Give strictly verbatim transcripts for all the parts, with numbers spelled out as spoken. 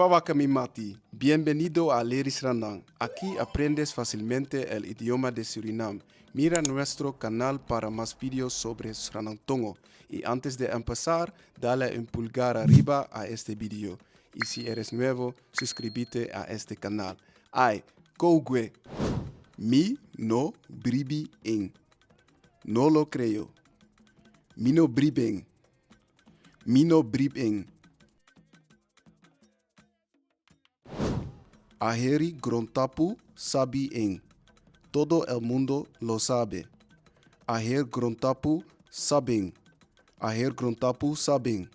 Pawaka mi mati, bienvenido a Leri Sranan. Aquí aprendes fácilmente el idioma de Surinam. Mira nuestro canal para más videos sobre Sranan Tongo. Y antes de empezar, dale un pulgar arriba a este video. Y si eres nuevo, suscríbete a este canal. Ai, kowgwe. Mi no bribi en. No lo creo. Mi no bribi en. Mi no bribi en. A heri grontapu sabi en. Todo el mundo lo sabe. A heri grontapu sabi en. A heri grontapu sabi en.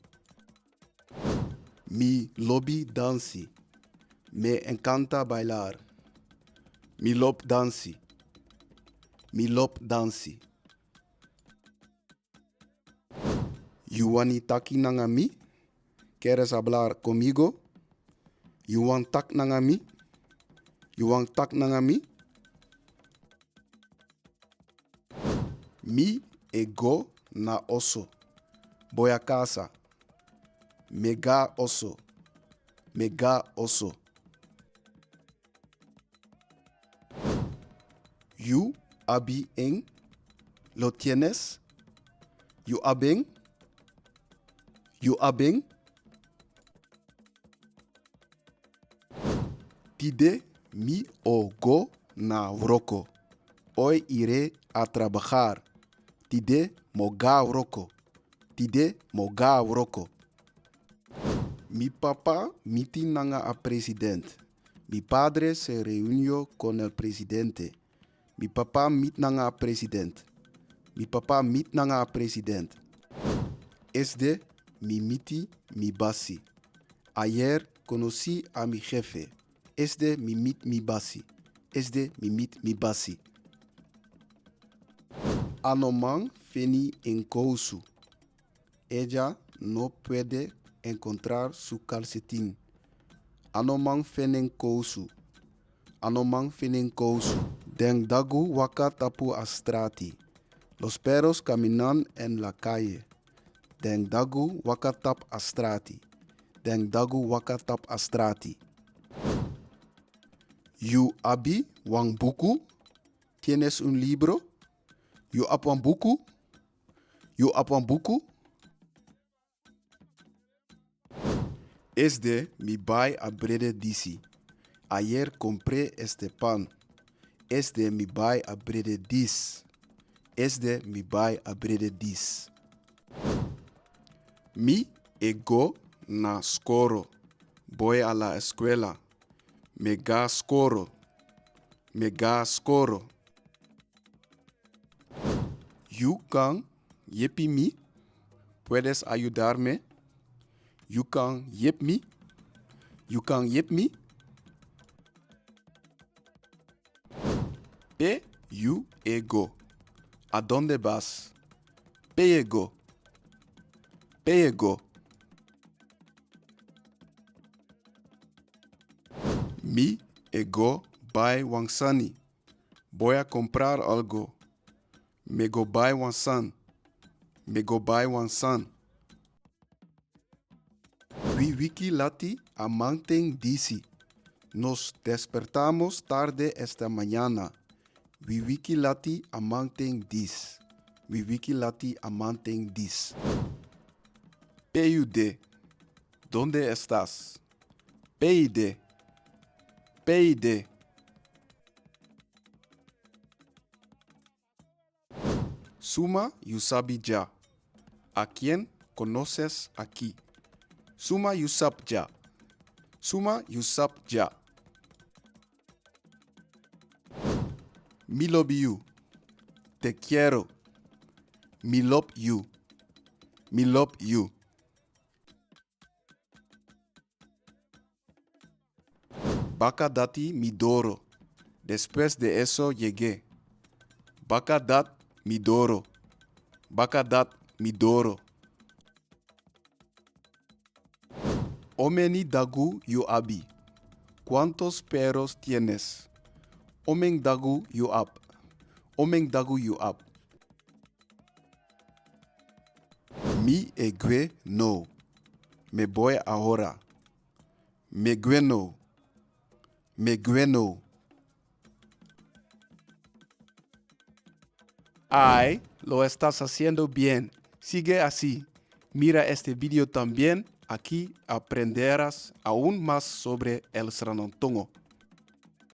Mi lobi dansi. Me encanta bailar. Mi lobi dansi. Mi lobi dansi. Yu wani taki nanga mi? ¿Quieres hablar conmigo? Yu wani taki nanga mi? Yu wani taki nanga mi? Mi e go na oso. Voy a casa. Mi e go na oso. Mi e go na oso. Yu abi en? ¿Lo tienes? Yu abi en? Yu abi en? Tide mi o go na wroko. Hoy iré a trabajar. Tide mi o go na wroko. Tide mi o go na wroko. Mi papa miti nanga a president. Mi padre se reunió con el presidente. Mi papa miti nanga a president. Mi papa miti nanga a president. Esde mi miti mi basi. Ayer conocí a mi jefe. Esde mi miti mi basi. Esde mi miti mi basi. A no man feni en kowsu. Ella no puede encontrar su calcetín. A no man feni en kowsu. A no man feni en kowsu. Den dagu waka tapu a strati. Los perros caminan en la calle. Den dagu waka tapu a strati. Den dagu waka tapu a strati. Yu abi wan buku? ¿Tienes un libro? Yu abi wan buku? Yu abi wan buku? Esde mi bai a brede disi. Ayer compré este pan. Esde mi bai a brede disi. Esde mi bai a brede disi. Mi e go na skoro. Voy a la escuela. Mi e go na skoro. Mi e go na skoro. Yu kan yepi mi? ¿Puedes ayudarme? Yu kan yepi mi? Yu kan yepi mi? Pe yu e go? ¿A dónde vas? Pe yu e go? Pe yu e go? Mi e go bai wan sani. Voy a comprar algo. Mi e go bai wan sani. Mi e go bai wan sani. Wi wiki lati a mamanten disi. Nos despertamos tarde esta mañana. Wi wiki lati a mamanten disi. Wi wiki lati a mamanten disi. Pe yu de? ¿Dónde estás? Pe yu de? Pe yu de? Suma yu sabi dya? ¿A quién conoces aquí? Suma yu sabi dya? Suma yu sabi dya? Mi lobi yu. Te quiero. Mi lobi yu. Mi lobi yu. Baka dati mi doro. Después de eso llegué. Baka dati mi doro. Baka dati mi doro. Omeni dagu yu abi? ¿Cuántos perros tienes? Omeni dagu yu abi? Omeni dagu yu abi? Mi e gwe now. Me voy ahora. Me gwe now. Me gwe now. Ai, lo estás haciendo bien. Sigue así. Mira este video también. Aquí aprenderás aún más sobre el Sranan tongo.